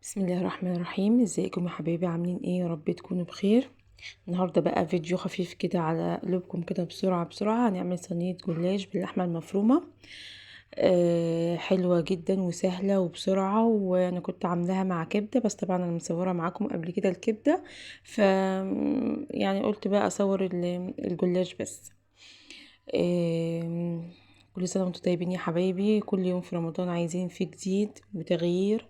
بسم الله الرحمن الرحيم. ازيكم يا حبايبي، عاملين ايه؟ يا رب تكونوا بخير. النهارده بقى فيديو خفيف كده على قلوبكم كده، بسرعة بسرعة. هنعمل صينية جلاش باللحمه المفرومه، حلوة جدا وسهلة وبسرعة. وانا كنت عاملاها مع كبده، بس طبعا انا مصوره معاكم قبل كده الكبده، ف يعني قلت بقى اصور الجلاش بس. كل سنة وانتم طيبين يا حبايبي. كل يوم في رمضان عايزين فيه جديد وتغيير.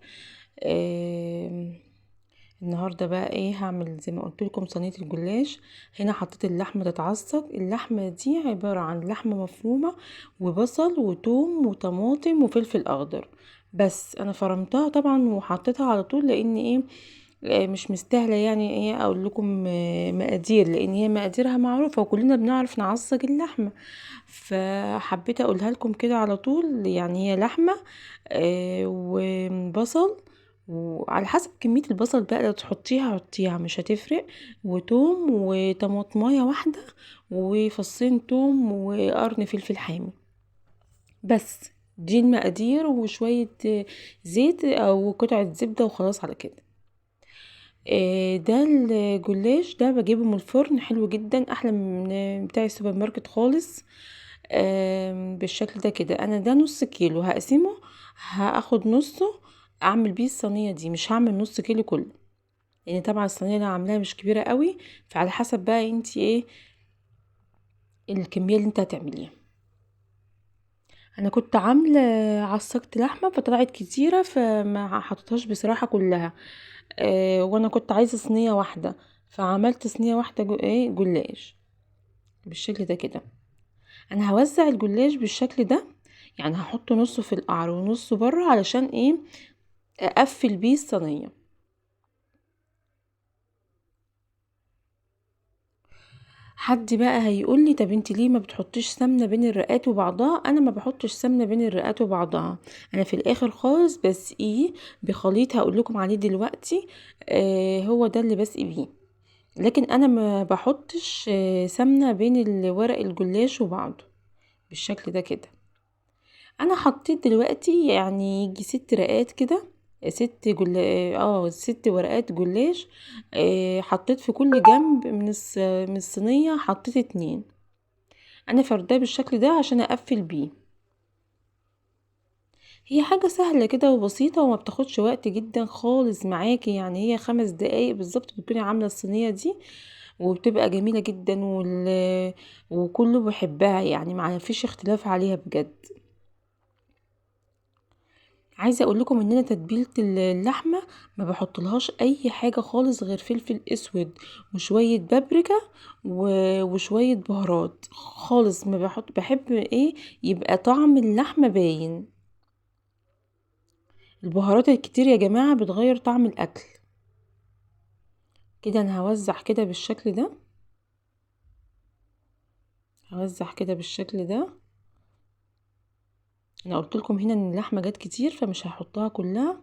النهارده بقى ايه هعمل؟ زي ما قلت لكم صينية الجلاش. هنا حطيت اللحمة تتعصج. اللحمة دي عبارة عن لحمه مفرومه وبصل وتوم وطماطم وفلفل اخضر، بس انا فرمتها طبعا وحطيتها على طول، لان ايه مش مستاهلة يعني ايه اقول لكم مقادير، لان هي مقاديرها معروفة وكلنا بنعرف نعصج اللحمة، فحبيت اقولها لكم كده على طول. يعني هي لحمه وبصل، وعلى حسب كمية البصل بقى لو تحطيها حطيها مش هتفرق، وتوم وطماطمايه واحدة وفصين توم وقرن فلفل حامي، بس دي المقادير، وشوية زيت او قطعه زبدة وخلاص على كده. ده الجلاش ده بجيبه من الفرن، حلو جدا، احلى من بتاع السوبر ماركت خالص. بالشكل ده كده. انا ده نص كيلو هقسمه، هاخد نصه اعمل بيه الصينية دي، مش هعمل نص كيلو كله، لان طبعا الصينية اللي انا عاملاها مش كبيرة قوي، فعلى حسب بقى انتي ايه الكمية اللي انت هتعمليها. انا كنت عامله عصقت لحمه فطلعت كتيرة، فما حطيتهاش بصراحة كلها، وانا كنت عايزه صينية واحدة، فعملت صينية واحدة ايه جلاش بالشكل ده كده. انا هوزع الجلاش بالشكل ده، يعني هحط نصه في القعر ونصه بره، علشان ايه اقفل بيه الصينية. حد بقى هيقول لي طب انت ليه ما بتحطيش سمنه بين الرقات وبعضها؟ انا ما بحطش سمنه بين الرقات وبعضها، انا في الاخر خالص بسقيه بخليط هقول لكم عليه دلوقتي، هو ده اللي بسقي بيه، لكن انا ما بحطش سمنه بين الورق الجلاش وبعضه بالشكل ده كده. انا حطيت دلوقتي يعني يجي 6 رقات كده، 6 ورقات جلاش. حطيت في كل جنب من الصينية، حطيت 2. انا فرداه بالشكل ده عشان اقفل بيه. هي حاجة سهلة كده وبسيطة وما بتاخدش وقت جدا خالص معاكي، يعني هي 5 دقايق بالظبط بتكوني عامله الصينية دي، وبتبقى جميلة جدا وكله بيحبها، يعني ما فيش اختلاف عليها بجد. عايزه اقول لكم ان انا تتبيله اللحمة ما بحطلهاش اي حاجة خالص غير فلفل اسود وشوية بابريكا وشوية بهارات خالص، ما بحط، بحب ايه يبقى طعم اللحمة باين. البهارات الكتير يا جماعة بتغير طعم الاكل. كده انا هوزع كده بالشكل ده، هوزع كده بالشكل ده. انا قلت لكم هنا ان اللحمة جت كتير فمش هحطها كلها.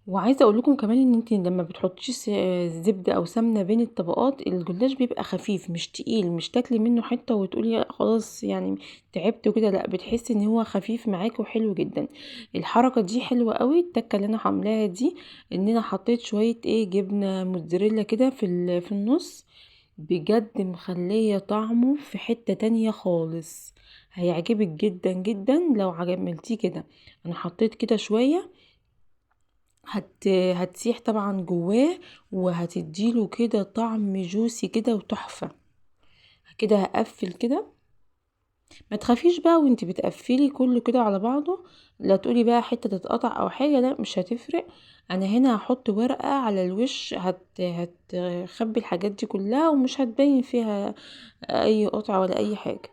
وعايزه اقول لكم كمان ان انت لما بتحطيش زبدة او سمنه بين الطبقات الجلاش بيبقى خفيف مش تقيل، مش تاكلي منه حتة وتقولي خلاص يعني تعبت وكده، لا بتحسي ان هو خفيف معاكي وحلو جدا. الحركة دي حلوة قوي، التكه اللي انا عاملاها دي ان انا حطيت شوية ايه جبنه موتزاريلا كده في النص، بجد مخليه طعمه في حتة تانية خالص، هيعجبك جدا جدا لو عملتيه كده. انا حطيت كده شوية، هتسيح طبعا جواه وهتديله كده طعم جوسي كده وتحفة. كده هقفل كده، ما تخافيش بقى وانت بتقفلي كله كده على بعضه، لا تقولي بقى حتة تتقطع او حاجة، لا مش هتفرق. انا هنا هحط ورقة على الوش هتخبي الحاجات دي كلها ومش هتبين فيها اي قطعة ولا اي حاجة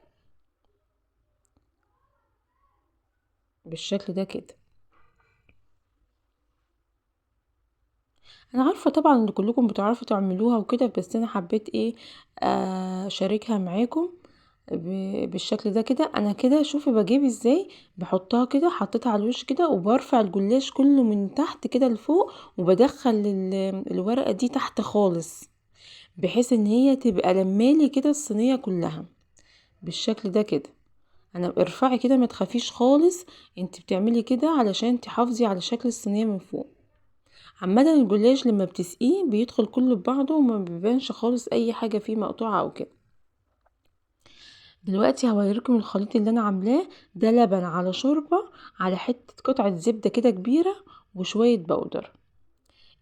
بالشكل ده كده. انا عارفة طبعا ان كلكم بتعرفوا تعملوها وكده، بس انا حبيت ايه اشاركها معاكم بالشكل ده كده. انا كده شوفي بجيب ازاي، بحطها كده، حطيتها على الوش كده، وبرفع الجلاش كله من تحت كده لفوق، وبدخل الورقة دي تحت خالص، بحيث ان هي تبقى لمالي كده الصينية كلها بالشكل ده كده. انا ارفعي كده، ما تخافيش خالص، انت بتعملي كده علشان تحافظي على شكل الصينية من فوق. عامة الجلاش لما بتسقيه بيدخل كله ببعضه وما بيبانش خالص اي حاجة فيه مقطوعة او كده. دلوقتي هوريكم الخليط اللي انا عاملاه ده، لبن على شوربة على حتة قطعه زبدة كده كبيرة وشوية بودر.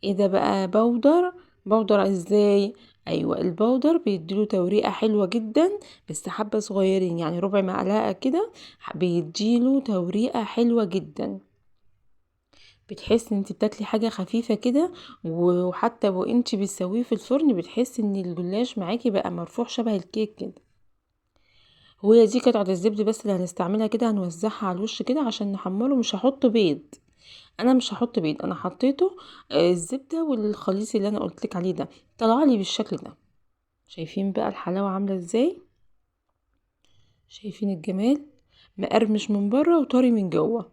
ايه ده بقى بودر؟ بودر ازاي؟ ايوه البودر بيديله توريقه حلوة جدا، بس حبه صغيرين يعني ربع معلقه كده، بيديله توريقه حلوة جدا. بتحس ان انت بتاكلي حاجة خفيفة كده، وحتى وانت بتسويه في الفرن بتحس ان الجلاش معاكي بقى مرفوع شبه الكيك كده. وهي دي قطعه الزبدة بس اللي هنستعملها كده، هنوزعها على الوش كده عشان نحمره. مش هحط بيض، انا مش هحط بيض، انا حطيته الزبدة والخليط اللي انا قلتلك عليه ده، طلع لي بالشكل ده. شايفين بقى الحلاوة عامله ازاي؟ شايفين الجمال؟ مقرمش من بره وطري من جوه.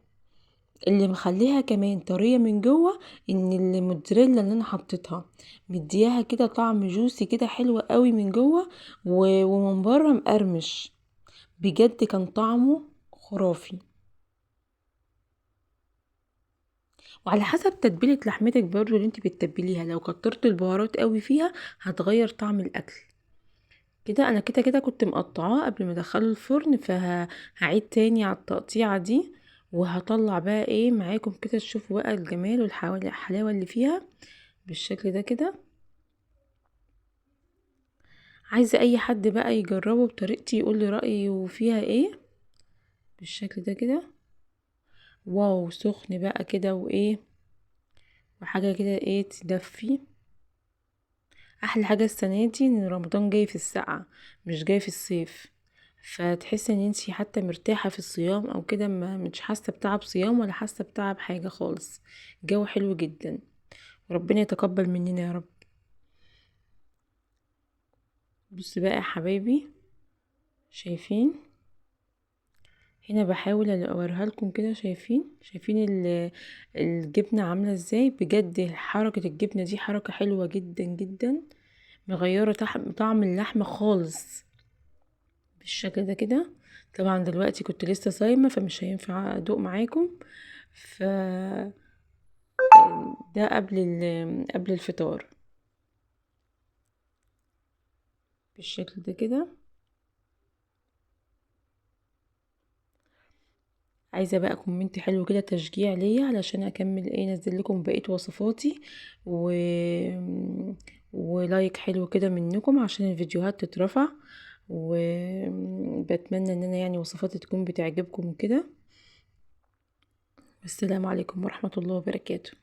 اللي مخليها كمان طرية من جوه ان الموتزاريلا اللي انا حطيتها مدياها كده طعم جوسي كده حلو قوي من جوه، ومن بره مقرمش. بجد كان طعمه خرافي. وعلى حسب تتبيله لحمتك برضو اللي انت بتتبليها، لو كترت البهارات قوي فيها هتغير طعم الاكل كده. انا كده كده كنت مقطعاه قبل ما ادخله الفرن، فهعيد تاني على التقطيعه دي، وهطلع بقى ايه معاكم كده تشوفوا بقى الجمال والحلاوه اللي فيها بالشكل ده كده. عايزه اي حد بقى يجربه بطريقتي يقول لي رايه فيها ايه بالشكل ده كده. واو سخن بقى كده، وايه وحاجه كده ايه تدفي. احلى حاجة السنة دي ان رمضان جاي في السقعه مش جاي في الصيف، فتحسي ان انتي حتى مرتاحة في الصيام او كده، ما مش حاسه بتعب صيام ولا حاسه بتعب حاجة خالص. الجو حلو جدا، وربنا يتقبل مننا يا رب. بصوا بقى يا حبايبي، شايفين هنا بحاول اوريها لكم كده، شايفين الجبنة عامله ازاي. بجد حركة الجبنة دي حركة حلوة جدا جدا، مغيرة طعم اللحمة خالص بالشكل ده كده. طبعا دلوقتي كنت لسه صايمه فمش هينفع ادوق معاكم، ف ده قبل الفطار بالشكل ده كده. عايزه بقى comment حلو كده تشجيع ليا علشان اكمل ايه، انزل لكم بقية وصفاتي، و like حلو كده منكم عشان الفيديوهات تترفع. وبتمنى ان انا يعني وصفاتي تكون بتعجبكم كده. والسلام عليكم ورحمة الله وبركاته.